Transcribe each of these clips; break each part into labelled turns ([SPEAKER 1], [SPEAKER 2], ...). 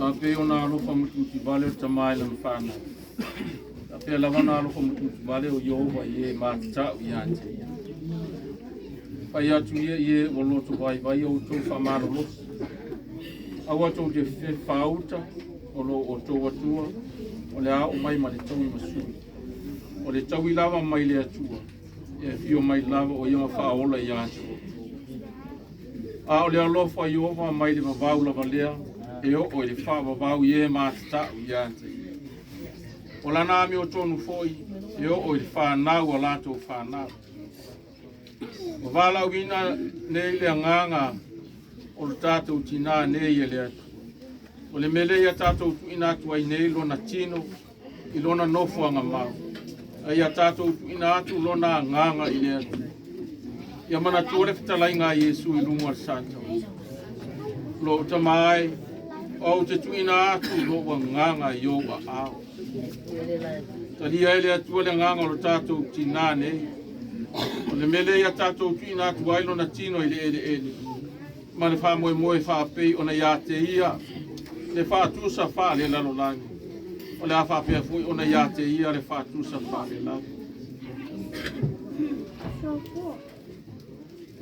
[SPEAKER 1] Aua pei ona alofa mutimutivale o le Tama i lana fanau, faapea lava ona alofa mutimutivale o Ieova i e matatau ia te ia. Fai atu ia i e ua loto vaivai outou faamalolosi, aua tou te fefaauta o lo outou Atua, o le a oo mai ma le taui masui. O le taui lava mai le Atua, e afio mai lava o ia ma faaola ia te outou. A o le alofa o Ieova mai le vavau lava lea, e oo i le faavavau i e matatau ia te ia. O lana amiotonu foi e oo i le fanau a latou fanau. Ua valaauina nei le agaga o le tatou tinā nei e le Atua. O le mea lea ia tatou tuuina atu ai nei lona tino i lona nofoaga mau, a ia tatou tuuina atu lona agaga i le Atua. Ia manatua le fetalaiga a Iesu i luga o le sata. Lou Tama e, ou te tuuina atu lou agaga i ou aao. Talia e le Atua le agaga o lo tatou tinā nei. O le mea lea ia tatou tuuina atu ai lona tino i le eleele ma le faamoemoe faapei ona ia te ia le faatusa faalelalolagi. O le a faapea foi ona ia te ia le faatusa faalelagi.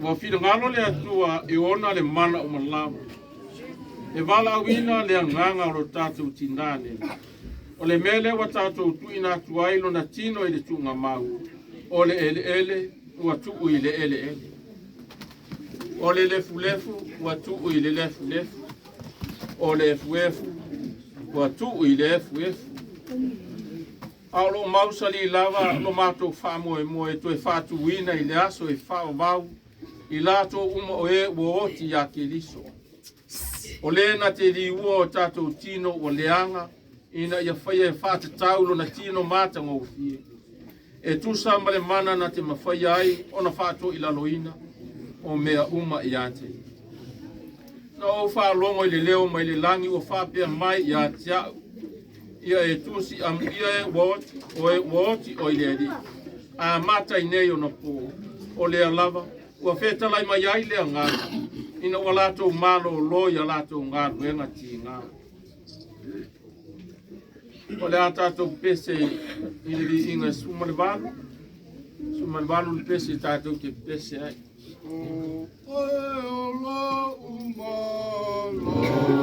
[SPEAKER 1] Ua finagalo le Atua e ona le mana uma lava, e valaauina le agaga o lo tatou tinā nei. O le mea lea ua tatou tuuina atu ai lona tino i le tuugamau, o le eleele ua tuu i le eleele, o le lefulefu ua tuu i le lefulefu, o le efuefu ua tuu i le efuefu. A o loo mausali lava lo matou faamoemoe e toe faatuina i le aso e faavavau i latou uma o e ua oti ia Keriso. O le na te liua o tatou tino ua leaga ina ia faia e faatatau lona tino matagofie, e tusa ma le mana na te mafaia ai ona faatoilaloina o mea uma ia te ia. Na ou faalogo i le leo mai le lagi ua faapea mai ia te au, ia e tusi amuia e ua oti, o e ua oti o i le Alii, amata i nei ona po, o lea lava ua fetalai mai ai le agaga, ina ua latou malōlō i a latou galuega tigā. O le a tatou pese i le viiga 18, 18 le pese tatou te pese ai. O oe o lou malo.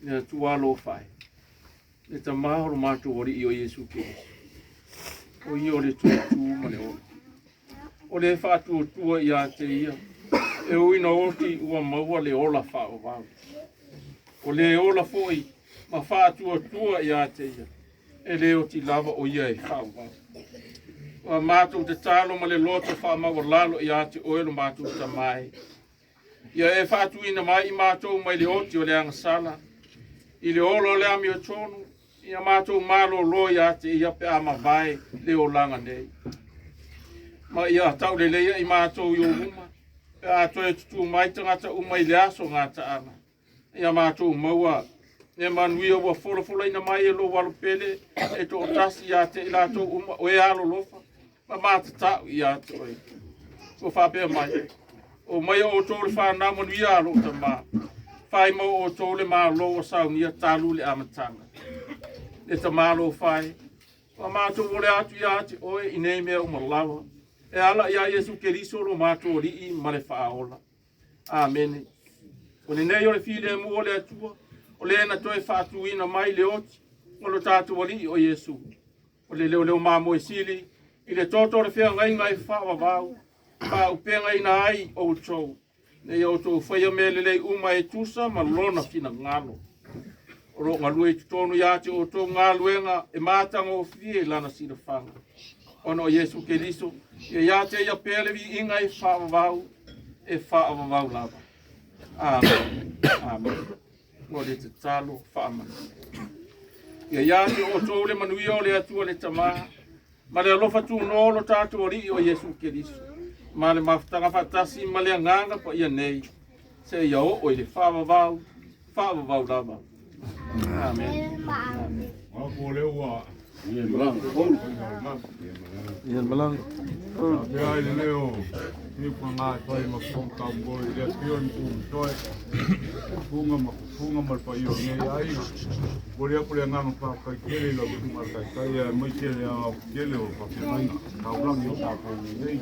[SPEAKER 1] Le Atua alofa e, le Tamā o lo matou Alii o Iesu Keriso, o ia o le tūtū ma le ola, o le faatuatua ia te ia, e ui na oti ua maua le ola faavavau. O le ola foi ma faatuatua ia te ia, e le oti lava o ia e faavavau. Ua matou tatalo ma le loto faamaualalo ia te oe lo matou Tamā e, Ia e faatuina mai i matou mai le oti o le agasala, i le ola o le amiotonu, ia matou malolo ia te ia pe a mavae le olaga nei. Ma ia tauleleia i matou i ou luma, pe a toe tutū mai tagata uma i le aso gataaga, ia matou maua le manuia ua folafolaina mai e lou alo pele e toatasi ia te i latou uma o e alolofa ma matatau ia te oe. Ua faapea mai, o mai outou le fanau manuia a lou tamā, fai mau outou le malo ua saunia talu le amataga. Le tamā alofa e, ua matou ole atu ia te oe i nei mea uma lava, e ala ia Iesu Keriso lo matou Alii ma le Faaola. Amene. O lenei o le filemu o le Atua, o le na toe faatuina mai le oti o lo tatou Alii o Iesu. O le leoleo mamoe sili i le toto o le feagaiga e faavavau, faaupegaina ai outou, ina ia outou faia mea lelei uma e tusa ma lona finagalo. O lo o galue i totonu ia te outou galuega e matagofie i lana silafaga. Ona o Iesu Keriso, ia ia te ia pea le viiga e faavavau, e faavavau lava. Amen. Amen. Mo le tatalo faamanuia. Ia ia te outou le manuia o le Atua le Tamā, ma le alofa tunoa o lo tatou Alii o Iesu Keriso, ma le mafutaga faatasi ma le Agaga Paia nei, seia oo i le faavavau, faavavau lava. Amen. Amen.
[SPEAKER 2] Ia malaga. Ia malaga. Faapea ai le leo ni pa ngā toi ma fong tau mo i le pio ni ku toi. Funga ma funga ma le paia o nei aiga. Momoli atu le agaga faafetai tele i lau susuga i le taitai aemaise le ao tele o faafeagaiga taulagi o tatou nei.